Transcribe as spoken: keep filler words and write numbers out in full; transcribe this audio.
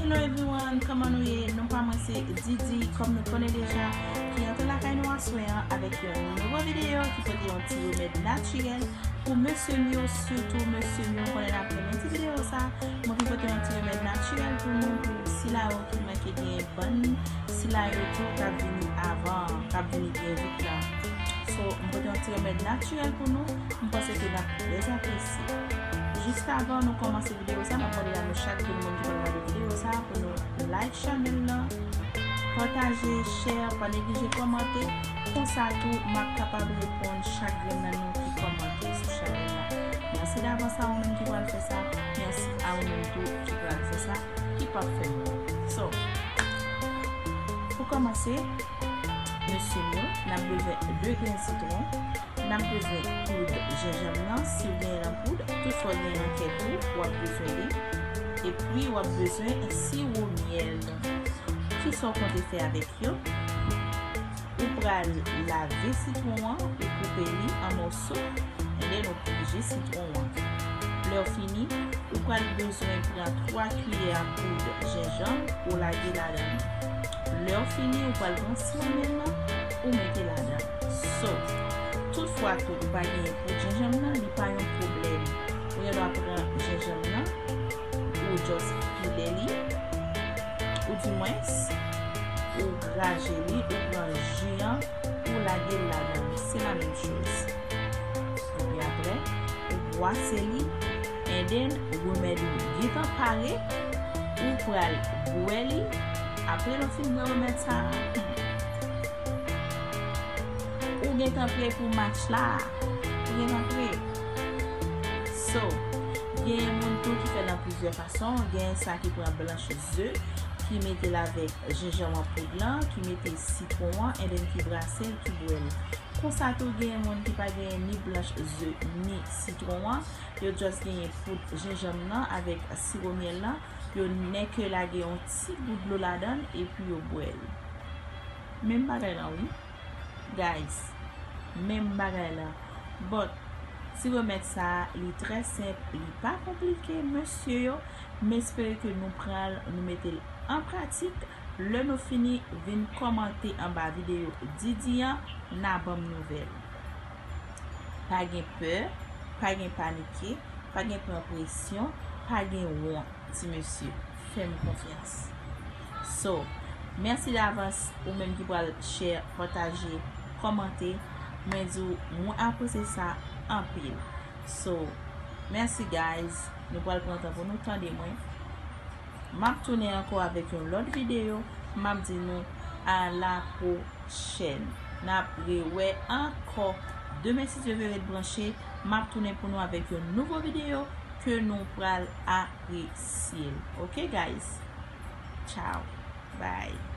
Hello everyone, kòman nou ye? Non pa mwen se Didi, kòm nou konnen deja, ki antre lakay nou aswè an avèk yon nouvo videyo ki pote yon ti remèd natirèl pou mesye m yo, sitou mesye m yo, konnen n ap renmen ti videyo sa. Mwen vin pote yon ti remèd natirèl pou nou, pou sila yo ki manke gen bann, sila yo tou k ap vini avan, k ap vini byen vit la. So, m pote yon ti remèd natirèl pou nou, m panse ke n ap trè apresye. Jis avan nou kòmanse videyo sa, m ap mande a nou chak grenn moun ki pral gade videyo sa pou nou like chanèl lan, pataje, share, pa neglije kòmante. Konsa tou, m ap kapab reponn chak grenn nan nou ki kòmante sou chanèl la. Mèsi davans a ou menm ki pral fè sa. Mèsi a ou menm tou ki pral fè sa, ki p ap fè l. So, pou kòmanse, mesye m yo, n ap bezwen de grenn sitwon. N ap bezwen poud jenjanm nan, si w genyen l an poud, toutfwa w genyen l an kèk ou, w ap bezwen li. Epi w ap bezwen siwo myèl. Kisa w konte fè avèk yo? Ou pral lave sitwon an, ou koupe li an mòso, and then ou pije sitwon an. Lè w fini, ou pral bezwen pran twa kiyè a poud jenjanm, ou lage ladan li. Lè w fini, ou pral pran siwo myèl lan, ou mete ladan. So, toutfwa tou ou pa genyen poud jenjanm nan, li pa yon pwoblèm. Ou gen dwa pran jenjanm nan, ou just pile li, ou dimwens, ou graje li, ou pran ji an, ou lage l ladan li. Se la menm choz. Epi apre, ou bwase li, and then remèd ou gentan pare, ou pral bwè li. Apre nou fin bwè remèd sa a, hmm, ou gentan pre pou match la. Ou gentan pre. So, genyen moun tou ki fè nan plizyè fason. Genyen sa ki pran blanch ze, ki mete l avèk jenjanm an poud lan, ki mete sitwon an, and then ki brase l, ki bwè l. Konsa tou, genyen moun ki pa genyen ni blanch ze, ni sitwon an. Yo just genyen poud jenjanm nan avèk siwo myèl lan. Yo nèke lage yon ti gout dlo ladan l, epi yo bwè l. Menm bagay lan, wi. Guys, menm bagay lan. But, ti remèd sa a, li trè senp, li pa konplike, mesye yo. M espere ke nou pran l, nou mete l an pratik. Lè nou fini, vin kòmante anba videyo Didi an, n a ban m nouvèl. Pa gen pè, pa gen panike, pa gen pran presyon, pa gen wont, ti mesye. Fè m konfyans. So, mèsi davans ou menm ki pral share, pataje, kòmante. Mwen di w, mwen apresye sa anpil. So, mèsi guys. Nou pral pran tan pou nou tande mwen. M ap tounen ankò avèk yon lòt videyo. M ap di nou a la pwochèn. N ap rewè ankò. Demen, si Dye vle, ret branche. M ap tounen pou nou avèk yon nouvo videyo ke nou pral apresye l. Ok, guys? Ciao. Bye.